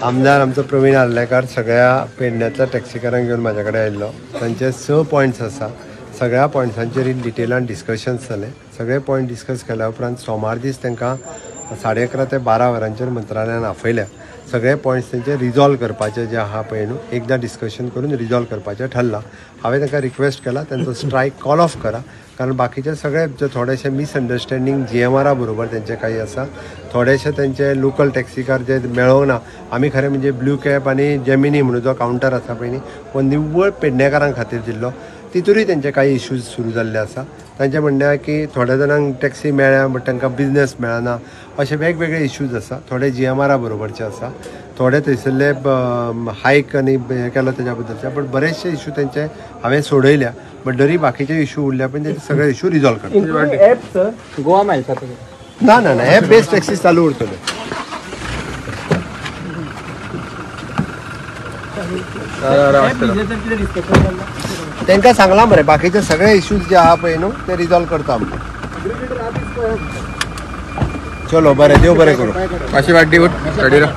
आमदार आमचो प्रवीण आर्लेकार सगळ्या पेडण्यातल्या टॅक्सीकारांक घेवन म्हाज्या कडेन आयिल्लो. तांचे 6 पॉयंट्स आसा. सगळ्या पॉयंट्सांचेर डिटेलान डिस्कशन्स जालें. सगळे पॉयंट डिस्कस केल्या उपरांत सोमार दीस तांकां 11:30 ते 12 वरांचेर मंत्रालयान आपयल्या. सगळे पॉयंट्स तांचे रिजॉल्व करपाचे जे आहा पळय न्हू, एकदां डिस्कशन करून रिजॉल्व करपाचें ठरलां. हांवें तांकां रिक्वेस्ट केला तांचो स्ट्रायक कॉल ऑफ करा, कारण बाकीचे सगळे जे थोडेशे मिसअंडरस्टँडींग GMRा बरोबर तेंचे काही आसा, थोडेशे तेंचे लोकल टॅक्सीकार जे मेळोंक ना. आमी खरें म्हणजे ब्लू कॅब आनी जेमिनी म्हणून जो कावंटर आसा पळय न्ही, हो निव्वळ पेडणेकारां खातीर दिल्लो. तितूरूय तेंचे काही इश्यूज सुरू जाल्ले आसा. तांचें म्हणणें आहा की थोड्या जाणांक टॅक्सी मेळ्ळ्या बट तांकां बिजनेस मेळना, अशे वेगवेगळे इश्यूज आसा. थोडे GMRा बरोबरचे आसा, थोडे थंयसरले हायक आनी हें केलां तेज्या बद्दलचे, बट बरेचशे इश्यू तेंचे हांवें सोडयल्या. बट तरी बाकीचे इश्यू उरल्या पण तेचे सगळे इश्यू रिजॉल्व करता. ॲप सर गोवा मायल्सा ना ना ना, ॲप बेस्ड टॅक्सी चालू उरतले. तांकां सांगलां मरे बाकीचे सगळे इश्यूज जे आहा पळय न्हू ते रिजॉल्व करता आमकां. चलो बरें, देव बरें करूं. मातशी वाट.